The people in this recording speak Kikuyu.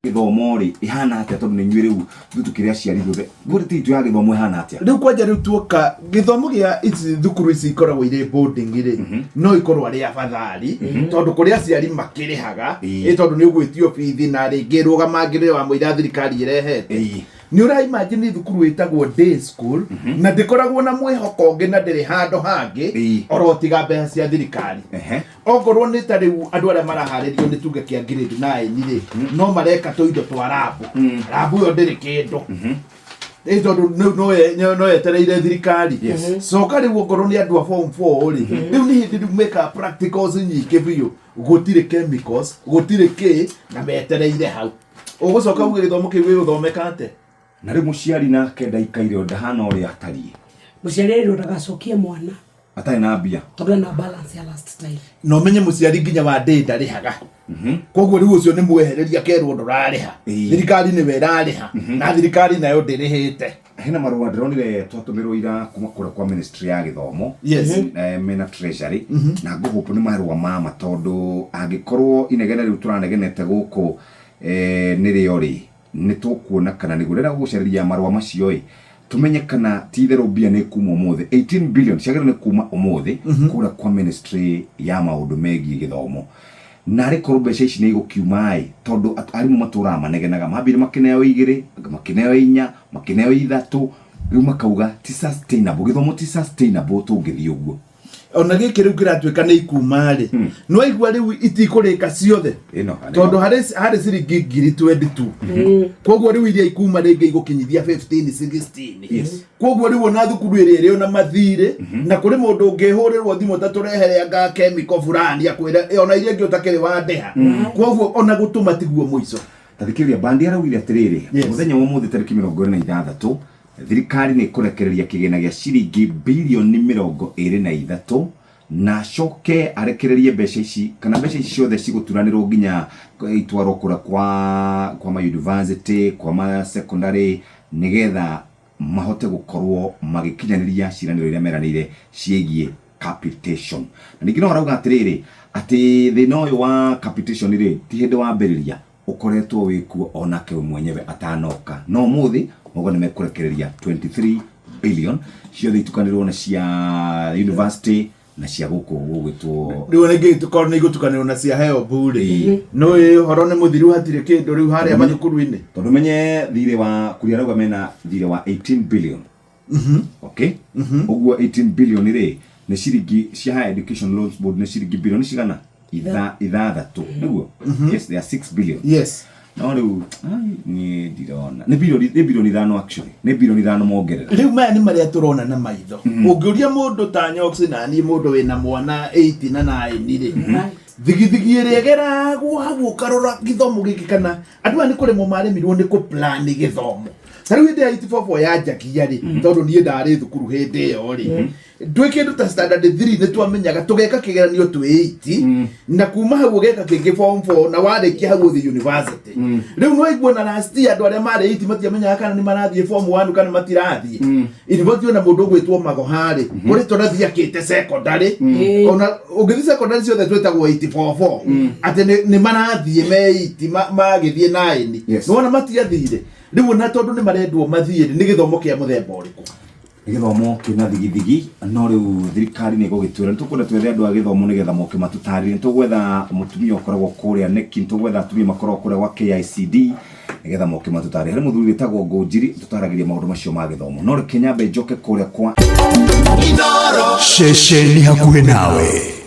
Gĩthomo rĩ ĩhana atĩa? Tondũ nĩ inyuĩ rĩu thutũkĩre aciari ithuothe, quality itũ ya gĩthomo ĩhana atĩa? Rĩu kwanja rĩu tuoka gĩthomo gĩa ici thukuru ici ikoragwo irĩ boarding rĩ, no ikorwo arĩ abathari tondũ kũrĩ aciari makĩrĩhaga. Ĩ tondũ nĩ ũgwĩtio bithi na rĩngĩ rũgamangĩrĩre wa mũira thirikari ĩrehete. Nĩ ũraimagine thukuru ĩtagwo day school na ndĩkoragwo na mwĩhoko ũngĩ na ndĩrĩ handũ hangĩ oro tiga mbeca cia thirikari. Okorwo nĩ ta rĩu andũ arĩa maraharĩrio nĩ tuge kĩa grade 9 rĩ, no mareka tũindo twa lab. Lab ĩyo ndĩrĩ kĩndũ. Ĩ tondũ rĩu no yetereire thirikari. Coka rĩu okorwo nĩ andũ a form 4 rĩ, rĩu nĩ hĩndĩ rĩu mekaga practicals nyingĩ biũ, gũtirĩ chemicals, gũtirĩ kĩ, na metereire hau. Ũgũcoka uge gĩthomo kĩu gĩgũthomeka atĩa? Na rĩu mũciari nake ndaikaire o ndahana ũrĩa atariĩ. Mũciari erirwo ndagacokie mwana atarĩ na mbia tondũ ena balance ya last time. Na ũmenye mũciari nginya wa ndĩ ndarĩhaga, koguo rĩu ũcio nĩ mwehereria akerwo ndũrarĩha. Thirikari nĩwe ĩrarĩha na thirikari nayo ndĩrĩhĩte. Hena marũa ndĩronire twatũmĩrwo ira kuma kũrĩa kwa ministry ya gĩthomo. Mena treasury na ngũhũpũ nĩ marũa mama, tondũ angĩkorwo inegene rĩu tũranegenete gũkũ nĩrĩo rĩ, nĩ tũkuona kana nĩguo rĩrĩa gũgũcarĩria marũa macio ĩ, tũmenye kana ti itherũ mbia nĩ kuma ũmũthĩ. 18 billion ciagĩrĩirwo nĩ kuma ũmũthĩ kũrĩa kwa ministry ya maũndũ megiĩ gĩthomo, na arĩ korwo mbeca ici nĩ igũkiuma ĩ, tondũ arimũ matũraga manegenaga, mambire makĩneo igĩrĩ, angĩ makĩneo inya, makĩneo ithatũ, rĩu makauga ti sustainable, gĩthomo ti sustainable tũngĩthiĩ ũguo. Ona gĩkĩ rĩu kĩratuĩka nĩ ikuma rĩ, nĩwaigua rĩu itikũrĩka ciothe. Ĩno tondũ harĩ ciringi ngiri 22, koguo rĩu iria ikuma rĩngĩ igũkinyithia 15 16. Koguo rĩu ona thukuru ĩrĩa ĩrĩ ona mathirĩ na kũrĩ mũndũ ũngĩhũrĩrwo thimũ ta tũrehere anga chemical fulani, akwĩre ona iria ingĩ ũtakĩrĩ wandĩha, koguo ona gũtũma tiguo mũico. Tathikĩrĩria, Bandi araugire atĩrĩrĩ, mũthenya wa ũmũthĩ tarĩki 26, thirikari nĩ ĩkũrekereria kĩgĩna gĩa ciringi birioni 23, na acoke arekererie mbeca ici, kana mbeca ici ciothe cigũturanĩrwo nginya itwarwo kũrĩa kwa ma university, kwa ma secondary, nĩgetha mahote gũkorwo magĩkinyanĩria ciĩranĩro iria meranĩire ciĩgiĩ capitation. Na ningĩ no arauga atĩrĩrĩ, atĩ thĩna ũyũ wa capitation rĩ, ti hĩndĩ wambĩrĩria, ũkoretwo wĩkuo onake we mwenyewe atanoka, no ũmũthĩ mauga nĩ mekũrekereria 23 billion ciothe itukanĩrwo na cia university na cia gũkũ gũgwĩtwo. Rĩu rĩngĩ tũkorwo nĩ igũtukanĩrwo na cia HELB rĩ, no ĩ ũhoro nĩ mũthiru, hatirĩ kĩndũ rĩu harĩa mathukuru-inĩ. Tondũ menye thirĩ wa kuria arauga mena thirĩ wa 18 billion, okay, ũguo 18 billion rĩ, nĩ ciringi cia Higher Education Loans Board, nĩ ciringi bilioni cigana? Ithathatũ nĩguo? Yes, they are 6 billion. No rĩu ai, niĩ ndirona nĩ bilioni 5, actually nĩ bilioni 5 mongerera. Rĩu maya nĩ marĩa tũrona na maitho. Ũngĩũria mũndũ ta Nyox na niĩ, mũndũ wĩna mwana 8 na 9 rĩ, thigithigi ĩrĩa ĩgeragwo hau ũkarora gĩthomo gĩkĩ, kana andũ aya nĩ kũremwo maremirwo nĩ kũplan gĩthomo. Ta rĩu hĩndĩ ya 844 yanjagia rĩ, tondũ niĩ ndarĩ thukuru hĩndĩ ĩyo rĩ, twĩ kĩndũ ta standard 3 nĩ twamenyaga tũgeka kĩgeranio twĩ 8, na kuma hau ũgeka kĩngĩ form 4, na warĩkia hau ũthiĩ university. Rĩu no iguo na last year andũ arĩa marĩ 8 matiamenyaga kana nĩ marathiĩ form 1 kana matirathiĩ university. Ona mũndũ ũgwĩtwo Magoharĩ kũrĩ tũrathiĩ akĩte secondary, ona ũngĩthiĩ secondary ciothe twĩtagwo 844, atĩ nĩ marathiĩ me 8 magĩthiĩ 9. Nĩwona matiathire rĩu, ona tondũ nĩ marendwo mathiĩ rĩ, nĩ gĩthomo kĩa mũthemba ũrĩkũ? Nĩ gĩthomo kĩna thigithigi, no rĩu thirikari nĩ ĩgũgĩtwĩra nĩ tũkwenda twethe andũ a gĩthomo nĩgetha moke matũtarĩrie. Nĩ tũgwetha mũtumia ũkoragwo kũrĩa KNEC, nĩ tũgwetha atumia makoragwo kũrĩa gwa KICD nĩgetha moke matũtarĩrie. Harĩ mũthuri wĩtagwo Ngũnjiri tũtaragĩria maũndũ macio ma gĩthomo, no reke nyambe njoke kũrĩa kwa Ceceni hakuhĩ nawe.